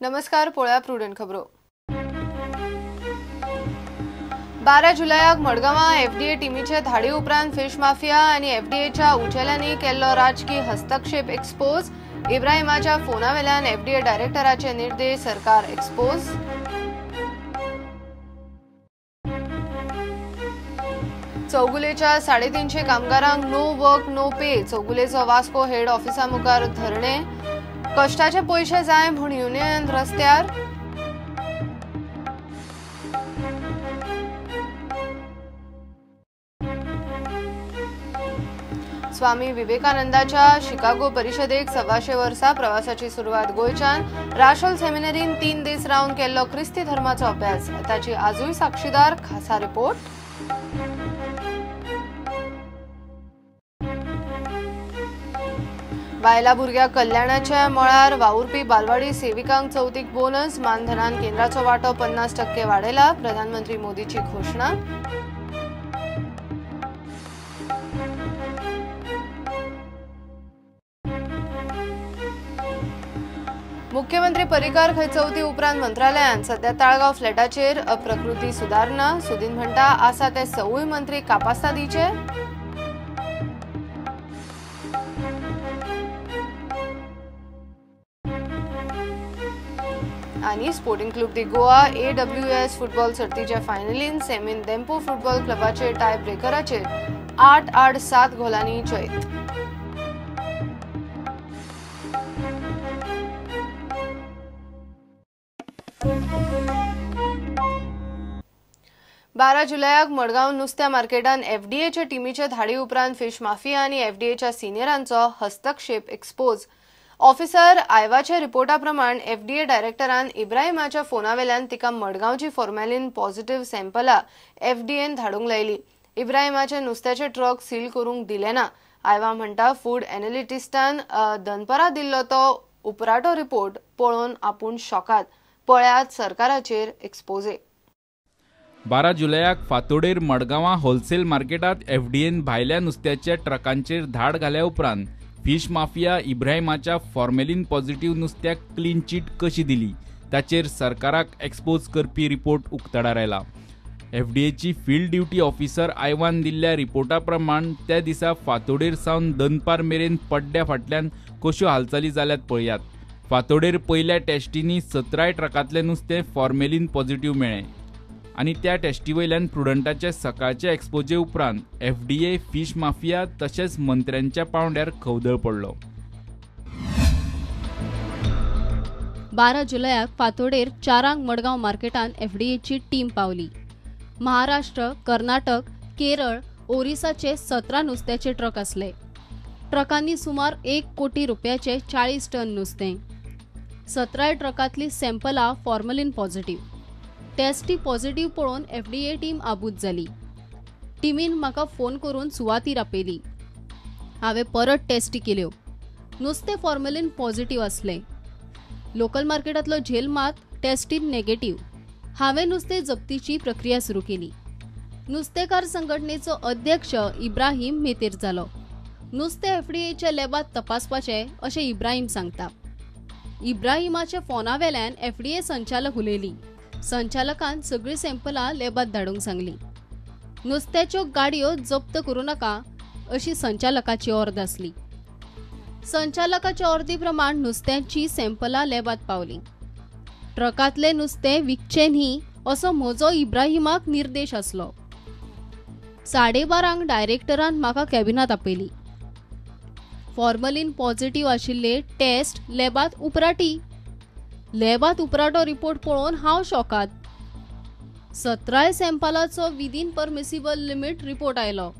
नमस्कार, पळया प्रुडंट खबरो। 12 जुलयाक मडगांवां एफडीए टिमीचे धाडी उपरांत फिश माफिया आनी एफडीएच्या उचेल्यांनी केल्लो राजकी हस्तक्षेप एक्सपोज। इब्राहिमाच्या फोना वेल्यान एफडीए डायरेक्टराचे निर्देश, सरकार एक्सपोज। चौगुलेच्या 350 कामगारांक नो वर्क नो पे। चौगुलेचो वास्को हेड ऑफिसा मुखार धरणे, कष्टाचे पयशे जाय म्हूण युनियन रस्त्यार। स्वामी विवेकानंदाच्या शिकागो परिषदेक 125 वर्सां प्रवासाची सुरवात गोंयच्यान। राशोल सेमिनरीन 3 दीस रावन केल्लो क्रिस्ती धर्माचो अभ्यास, ताची आजूय साक्षीदार। खासा रिपोर्ट। बायला भुरग्या कल्याणाच्या मळार वावुरपी बालवाडी सेविकांक चवथीक बोनस, मानधनान केंद्राचो वांटो 50% वाडयला, प्रधानमंत्री मोदीची घोषणा। मुख्यमंत्री पर्रीकार खंय चवथी उपरांत मंत्रालयान सध्या ताळगांव फ्लॅटाचेर प्रकृती सुदारणा। सुदीन म्हणटा आसा ते सवूय मंत्री कापास्ता दिचे। आनी Sporting Clube de Goa AWS football सर्तीच्या फायनलीन सेमीन देम्पो फुटबॉल क्लबाचे टाय ब्रेकराचेर 8-8-7 गोलांनी जैत। 12 जुलयाक मडगांव नुस्त्या मार्केटान एफडीएच्या टिमीचे धाडी उपरांत फिश माफिया आनी एफडीएच्या सिनियरांचो हस्तक्षेप एक्सपोज। ऑफिसर आयवाच्या रिपोर्टा प्रमाण एफडीए डायरेक्टरान इब्राहिमाच्या फोना वेल्यान तिका मडगांवची फॉर्मेलिन पॉझिटिव्ह सॅम्पलां एफडीएन धाडूंक लायली। इब्राहिमाचे नुस्त्याचे ट्रक सील करूंक दिले ना। आयवा म्हणटा फूड एनालिटिस्टान दनपरा दिल्लो तो उपराटो रिपोर्ट पळोवन आपूण शॉकात। पळयात सरकाराचेर एक्सपोजे। 12 जुलयाक फातोडेर मडगांवां होलसेल मार्केटांत एफडीएन भायल्या नुस्त्याच्या ट्रकांचेर धाड घाल्या उपरांत फिश माफिया इब्राहिमाच्या फॉर्मेलिन पॉझिटिव्ह नुस्त्याक क्लीन चीट कशी दिली ताचेर सरकाराक एक्सपोज करपी रिपोर्ट उक्ताडार आयला। एफडीएची फील्ड ड्युटी ऑफिसर आयवान दिल्ल्या रिपोर्टा प्रमाण त्या दिसा फातोडेर सावन दनपार मेरेन पड्ड्या फाटल्यान कश्यो हालचाली जाल्यात पळयात। फातोडेर पयल्या टेस्टींनी 17 ट्रकांतलें नुस्तें फॉर्मेलिन पॉझिटिव्ह मेळ्ळें आनी त्या टेस्टी वयल्यान प्रुडंटाचे सकाळचे एक्सपोजे उपरांत एफडीए फिश माफिया तशेंच मंत्र्यांच्या पावंड्यार खवदळ पडलो। 12 जुलयाक फातोडेर 4 मडगांव मार्केटान एफडीएची टीम पावली। महाराष्ट्र, कर्नाटक, केरळ, ओरिसाचे 17 नुस्त्याचे ट्रक आसले। ट्रकांनी सुमार 1 कोटी रुपयाचे 40 टन नुस्तें। 17 ट्रकांतली सॅम्पलां फॉर्मलिन पॉझिटिव्ह। टेस्टी पॉझिटिव्ह पळोवन एफडीए टीम आबूज जाली। टिमीन म्हाका फोन करून सुवातीर आपयली। हांवें परत टेस्टी केल्यो। नुस्तें फॉर्मेलिन पॉझिटिव्ह आसलें। लोकल मार्केटांतलो झेल मात टेस्टीन नेगेटिव्ह। हांवें नुस्तें जप्तीची प्रक्रिया सुरू केली। नुस्तेकार संघटनेचो अध्यक्ष इब्राहिम मेतेर जालो। नुस्तें एफडीएच्या लॅबांत तपासपाचें अशें इब्राहिम सांगता। इब्राहिमाच्या फोना वेल्यान एफडीए संचालक उलयली। संचालकान सगळीं सॅम्पलां लॅबांत धाडूंक सांगली। नुस्त्याच्यो गाडयो जप्त करूं नाका अशी संचालकाची ऑर्द आसली। संचालकाच्या ऑर्दी प्रमाण नुस्त्याची सॅम्पलां लॅबांत पावली। ट्रकांतलें नुस्तें विकचें न्ही असो म्हजो इब्राहिमाक निर्देश आसलो। 12:30 डायरेक्टरान म्हाका कॅबिनांत आपयली। फॉर्मलिन पॉझिटिव्ह आशिल्ले टेस्ट लॅबांत उपराटी। लॅबांत उपराटो रिपोर्ट पळोवन हांव शॉकात। 17 सॅम्पलाचो विदीन परमिसिबल लिमीट रिपोर्ट आयलो।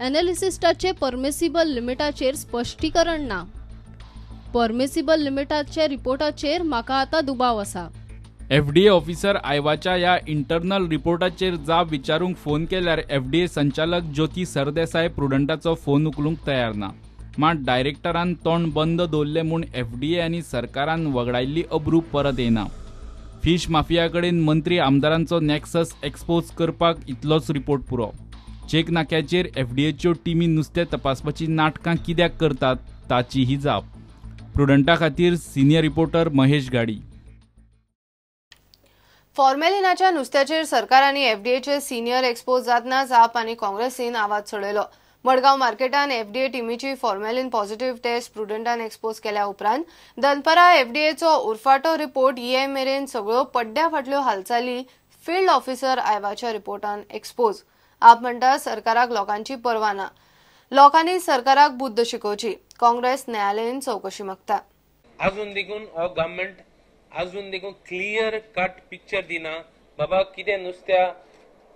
एनालिसिस्टाचे परमिसिबल लिमिटाचेर स्पश्टीकरण ना। परमिसिबल लिमिटाच्या रिपोर्टाचेर म्हाका आतां दुबाव आसा। एफडीए ऑफिसर आयवाच्या ह्या इंटरनल रिपोर्टाचेर जाप विचारूंक फोन केल्यार एफडीए संचालक ज्योती सरदेसाय प्रुडंटाचो फोन उखलूंक तयार ना। मात डायरेक्टरान तोंड बंद दवरलें म्हूण एफडीए आनी सरकारान वगडायल्ली अब्रू परत येना। फिश माफिया कडेन मंत्री आमदारांचो नॅक्सस एक्सपोज करपाक इतलोच रिपोर्ट पुरो। चेक नाक्याचेर एफडीएच्यो टिमी नुस्तें तपासपाची नाटकां कित्याक करतात ताची ही जाप। प्रुडंटा खातीर सिनियर रिपोर्टर महेश गाडी। फॉर्मेलिनाच्या नुस्त्याचेर सरकार आनी एफडीएचे सिनियर एक्सपोज जातनाच आप आनी काँग्रेसीन आवाज चडयलो. मडगांव मार्केटान एफडीए टिमीची फॉर्मेलिन पॉझिटिव्ह टेस्ट प्रुडंटान एक्सपोज केल्या उपरांत दनपरा एफडीएचो उरफाटो रिपोर्ट ये मेरेन सगळ्यो पड्ड्या फाटल्यो हालचाली फील्ड ऑफिसर आयवाच्या रिपोर्टान एक्सपोज. आप म्हणटा सरकाराक लोकांची पर्वा ना, लोकांनी सरकाराक बुद्द शिकोवची. काँग्रेस न्यायालयीन चवकशी मागता. अजून देखून हो गव्हर्मेंट अजून देखून क्लियर कट पिक्चर दिना बाबा कितें नुस्त्या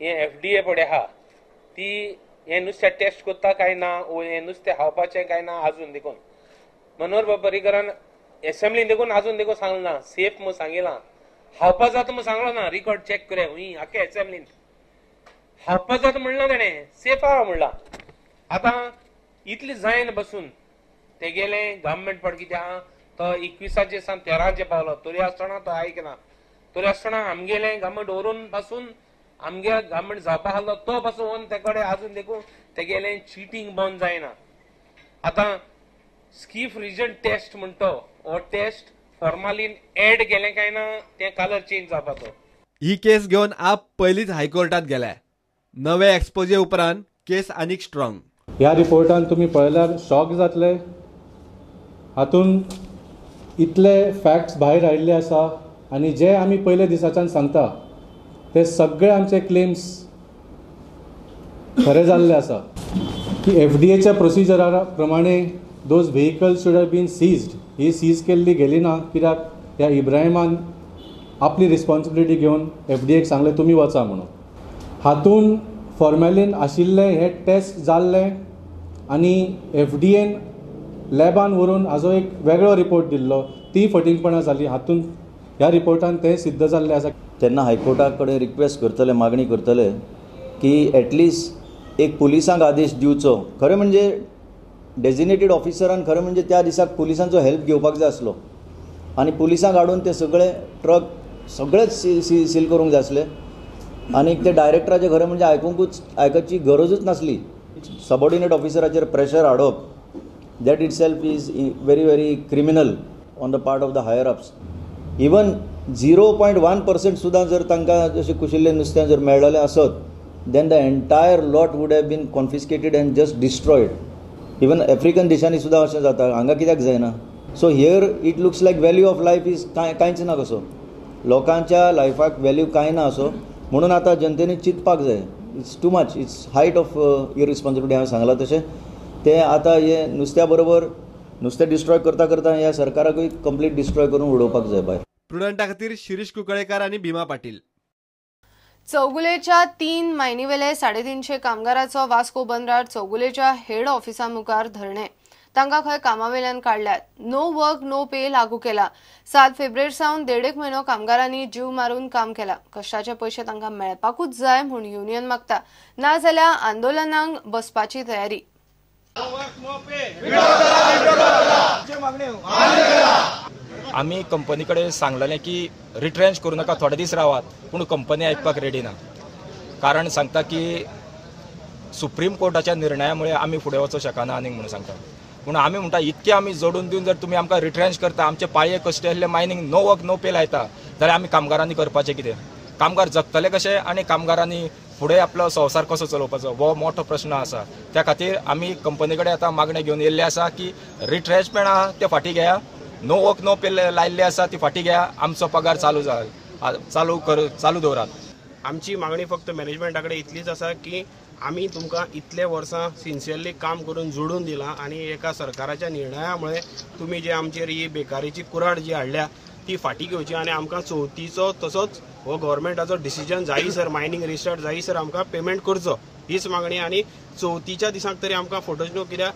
हें एफडीए पळय आहा ती हें नुस्तें टेस्ट करता काय ना, हें नुस्तें खावपाचें काय ना. अजून देखून मनोहर बाब पर्रीकरान एसेंब्लीन देखून अजून देखून सांगलें ना, सेफ म्हूण सांगिलां, खावपा जाता म्हूण सांगलो ना. रिकॉर्ड चॅक करया हुंय आख्या एसेंब्लीन खावपा जाता म्हणलां तेणें, सेफ आहा म्हणलां. आतां इतलें जायन बसून तेगेलें गव्हर्मेंट पड कितें आहा तो 21 सान 13 पावलो तरी आसतना तो आयकना, तरी आसतना आमगेलें गव्हर्मेंट दवरून पासून आमगे गव्हर्मेंट जावपा आहलो तो पासून ते कडेन अजून देखून तेगेलें चिटींग बंद जायना. आतां स्कीफ रिजन टेस्ट म्हणतो हो टेस्ट फॉर्मालीन एड केलें काय ना तें कलर चेंज जावपाचो. ही केस घेवन आप पयलींच हायकोर्टात गेले. नवे एक्सपोजे उपरांत केस आनीक स्ट्रॉंग. ह्या रिपोर्टान तुमी पळयल्यार शॉक जातले. हातूंत इतले फॅक्ट्स भायर आयिल्ले आसा आनी जे आमी पयले दिसाच्यान सांगता ते सगळे आमचे क्लेम्स खरे जाल्ले आसा की एफडीएच्या प्रोसिजरा प्रमाणे those vehicles should have been seized. He sees केल्ली गेली ना कित्याक ह्या इब्राहिमान आपली रिस्पॉन्सिबिलिटी घेवन एफडीएक सांगलें तुमी वचा म्हणून. हातूंत फॉर्मेलीन आशिल्लें हें टेस्ट जाल्लें आनी एफडीएन लॅबान व्हरून हाजो एक वेगळो रिपोर्ट दिल्लो, ती फटींगपणां जाली. हातूंत ह्या रिपोर्टान तें सिद्ध जाल्लें आसा. तेन्ना हायकोर्टा कडेन रिक्वेस्ट करतले, मागणी करतले की एटलिस्ट एक पुलिसांक आदेश दिवचो. खरें म्हणजे डेजिग्नेटेड ऑफिसरान खरें म्हणजे त्या दिसाक पुलिसांचो हेल्प घेवपाक जाय आसलो आनी पुलिसांक हाडून ते सगळे ट्रक सगळेच सील करूंक जाय आसले. आनी ते डायरेक्टराचें खरें म्हणजे आयकुची गरजूच नासली. सबॉर्डिनेट ऑफिसराचेर प्रेशर हाडप that itself is very very criminal on the part of the higher ups. Even 0.1% सुद्दां जर तांकां जशें कुशिल्लें नुस्तें जर मेळ्ळें आसत then the entire lot would have been confiscated and just destroyed. Even African देशांनी सुद्दां अशें जाता, हांगा कित्याक जायना? So here it looks like value of life is कांयच ना कसो, लोकांच्या लायफाक व्हॅल्यू कांय ना असो. म्हणून आतां जनतेन चिंतपाक जाय. It's too much, it's height of irresponsibility. हांवें सांगलां तशें ते आतां हे नुस्त्या बरोबर नुस्तें डिस्ट्रॉय करता करता ह्या सरकाराकूय कंप्लीट डिस्ट्रॉय करून उडोवपाक जाय भायर. प्रुडंटा खातीर शिरीष कुंकळेकर आनी भीमा पाटील. चौगुलेच्या 3 मायनीवेले 350 कामगाराचो वास्को बंदरार चौगुलेच्या हेड ऑफिसा मुखार धरणे. तांकां खंय कामावेल्यान काडल्यात. नो वर्क नो पे लागू केला. 7 फेब्रुवारी सावन 1.5 म्हयनो कामगारांनी जीव मारून काम केला. कश्टाचे पयशे तांकां मेळपाकूच जाय म्हूण युनियन मागता, नाजाल्यार आंदोलनांक बसपाची तयारी. आमी कंपनी कडेन सांगलेलें की रिट्रेंच करूं नाका, थोडे दीस रावात, पूण कंपनी आयकपाक रेडी ना. कारण सांगता की सुप्रीम कोर्टाच्या निर्णया मुळे आमी फुडें वचोंक शकना आनीक म्हणून सांगता. पूण आमी म्हणटा इतकें आमी जोडून दिवन जर तुमी आमकां रिट्रेंच करता, आमचे पाळये कश्ट आसले mining no work no pay लायता जाल्यार आमी कामगारांनी करपाचें कितें? कामगार जगतले कशे आनी कामगारांनी फुडें आपलो संवसार कसो चलोवपाचो हो मोठो प्रश्न आसा. त्या खातीर आमी कंपनी कडेन आतां मागणें घेवन येयल्ले आसा की रिट्रेंचमेंट आहा तें फाटीं घेया, नो वर्क नो पे लायिल्ले आसा ती फाटीं घेया, आमचो पगार चालू चालू दवरात. आमची मागणी फक्त मॅनेजमेंटा कडेन इतलीच आसा की आमी तुमकां इतले वर्सां सिन्सियरली काम करून जोडून दिलां आनी एका सरकाराच्या निर्णया मुळे तुमी जे आमचेर ही बेकारीची कुराड जी हाडल्या ती फाटीं घेवची आनी आमकां चवथीचो तसोच हो गव्हर्मेंटाचो डिसिजन जायसर, मायनींग रिस्टार्ट जायसर आमकां पेमेंट करचो हीच मागणी. आनी चवथीच्या दिसांक तरी आमकां फोटोज न्हू, कित्याक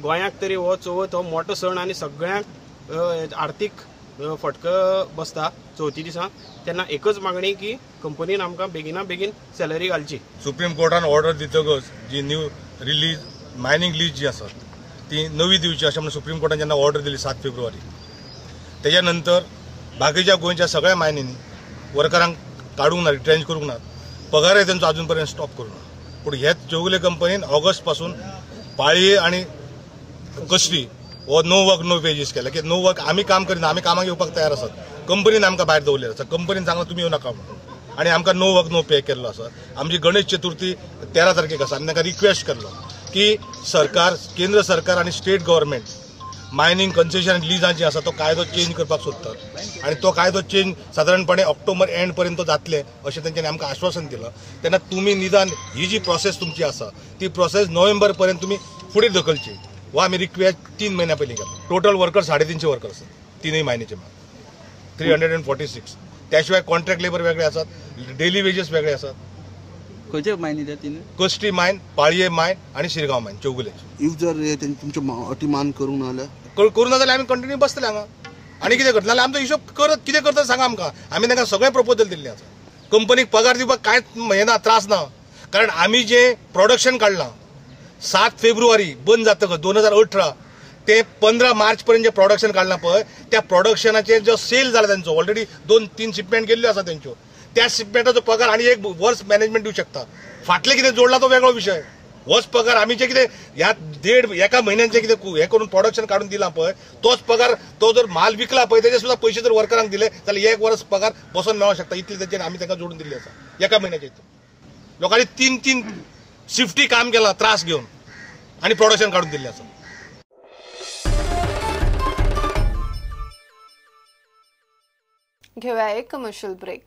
गोंयाक तरी हो चवथ हो मोठो सण आनी सगळ्यांक आर्थीक फटको बसता चवथी दिसा. तेन्ना एकच मागणी की कंपनीन आमकां बेगिना बेगीन सॅलरी घालची. सुप्रीम कोर्टान ऑर्डर दितकच जी न्यू रिलीज मायनींग लीज जी आसा ती नवी दिवची अशें म्हणून सुप्रीम कोर्टान जेन्ना ऑर्डर दिली 7 फेब्रुवारी, तेज्या नंतर बाकीच्या गोंयच्या सगळ्या मायनींनी वर्करांक काडूंक ना, रिट्रेंच करूंक ना, पगारय तेंचो अजून पर्यंत स्टॉप करूंक ना. पूण हेच चौगुले कंपनीन ऑगस्ट पासून पाळये आनी कश्टी हो नो वर्क नो पेजीस केला की नो वर्क आमी काम करिना, आमी कामाक येवपाक तयार आसात, कंपनीन आमकां भायर दवरलें आसा. कंपनीन सांगलां तुमी येवं नाका म्हणून आनी आमकां नो वर्क नो पे केल्लो आसा. आमची गणेश चतुर्थी 13 तारखेक आसा. आमी तांकां रिक्वेस्ट केल्लो की सरकार, केंद्र सरकार आनी स्टेट गव्हर्मेंट मायनींग कन्सेशन लिजां जी आसा तो कायदो चेंज करपाक सोदतात आनी तो कायदो चेंज सादारणपणे ऑक्टोबर एंड पर्यंत जातले अशें तेंच्यांनी आमकां आश्वासन दिलां. तेन्ना तुमी निदान ही जी प्रोसेस तुमची आसा ती प्रोसेस नोव्हेंबर पर्यंत तुमी फुडें धकलची वा आमी रिक्वेस्ट 3 म्हयन्या पयलीं केला. टोटल वर्कर 350 वर्कर आसात तिनूय मायनीचे 346. त्या शिवाय कॉन्ट्रॅक्ट लेबर वेगळे आसात, डेली वेजेस वेगळे आसात. खंयचे मायनी ते तीन? कश्टी मायन, पाळये मायन आनी शिरगांव मायन, चौगुले. If जर तुमचे अटी मान करूंक ना जाल्यार, करूं ना जाल्यार आमी कंटिन्यू बसतले हांगा आनी कितें करतले? जाल्यार आमचो हिशोब करत कितें करता सांगा आमकां. आमी तांकां सगळें प्रपोजल दिल्लें आसा. कंपनीक पगार दिवपाक कांयच हें ना, त्रास ना, कारण आमी जें प्रोडक्शन काडलां 7 फेब्रुवारी बंद जातकच 2018 ते 15 मार्च पर्यंत जे प्रोडक्शन काडलां पळय त्या प्रोडक्शनाचें जो सेल जाला तेंचो ऑलरेडी 2-3 शिपमेंट गेल्ल्यो आसा तेंच्यो, त्या शिपमेंटाचो पगार आनी एक वर्स मॅनेजमेंट दिवं शकता. फाटलें कितें जोडला तो वेगळो विशय. होच पगार आमी जे कितें ह्या देड एका म्हयन्यान जे कितें हें करून प्रोडक्शन काडून दिलां पळय तोच पगार, तो जर माल विकला पळय तेजे सुद्दां पयशे जर वर्करांक दिले जाल्यार एक वर्स पगार बसोन मेळोंक शकता. इतले तेंच्यानी आमी तांकां जोडून दिल्ले आसा एका म्हयन्याचे हितून. लोकांनी 3-3 शिफ्टी काम केलां त्रास घेवन आनी प्रोडक्शन काडून दिल्लें आसा. घेऊया एक कमर्शियल ब्रेक.